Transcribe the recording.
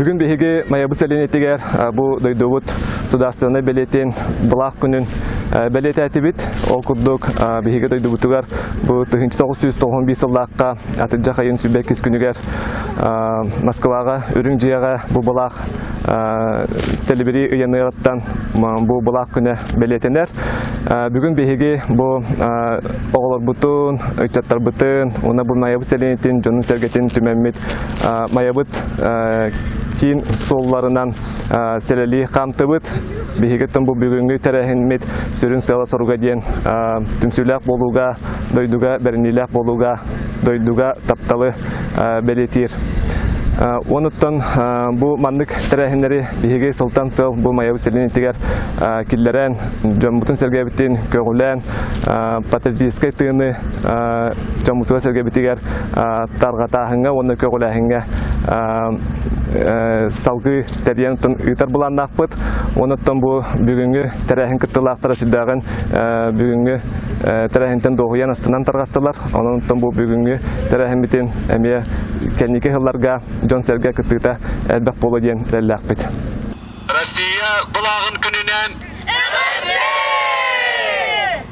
Бүгүн биһиги Майабыт сэлиэнньэтигэр бу дойдубут судаарыстыбаннай бэлиэтин былаах күнүн бэлиэтээтибит. Ол курдук биһиги дойдубутугар бу 1995 сыллаахха атырдьах айын 22 күнүгэр Москваҕа Үрүҥ дьиэҕэ бу былаах тэлибири ыйаныаҕыттан бу былаах күнэ бэлиэтэнэр. Бүгүн биһиги бу оҕолорбутун, ыччаттарбытын уонна бу Майабыт сэлиэнньэтин дьонун-сэргэтин түмэммит Майабыт киин суолларынан сэлэлии хаамтыбыт. Биһигиттэн бу бүгүҥҥү тэрээһиммит сүрүн сыала-соруга диэн түмсүүлээх буолууга, дойдуга бэриниилээх буолууга, дойдуга тапталы бэлиэтиир. Онуттан бу маннык тэрээһиннэри биһиги сылтан сыл бу Майабыт сэлиэнньэтигэр киллэрэн, дьоммутун-сэргэбитин көҕүлээн, патриотическай тыыны дьоммутугар-сэргэбитигэр тарҕатааһыҥҥа уонна көҕүлээһиҥҥэ салгыы тэрийэн ыытар былааннаахпыт. Онуттан бу бүгүҥҥү тэрээһин кыттыылаахтара сүрдээҕин бүгүҥҥү тэрээһинтэн дуоһуйан астынан тарҕастылар. Онон бу бүгүҥҥү тэрээһиммитин эмиэ кэнники сылларга дьон-сэргэ кыттыыта элбэх буолуо диэн эрэллээхпит. Россия былааҕын күнүнэн Эҕэрдэ!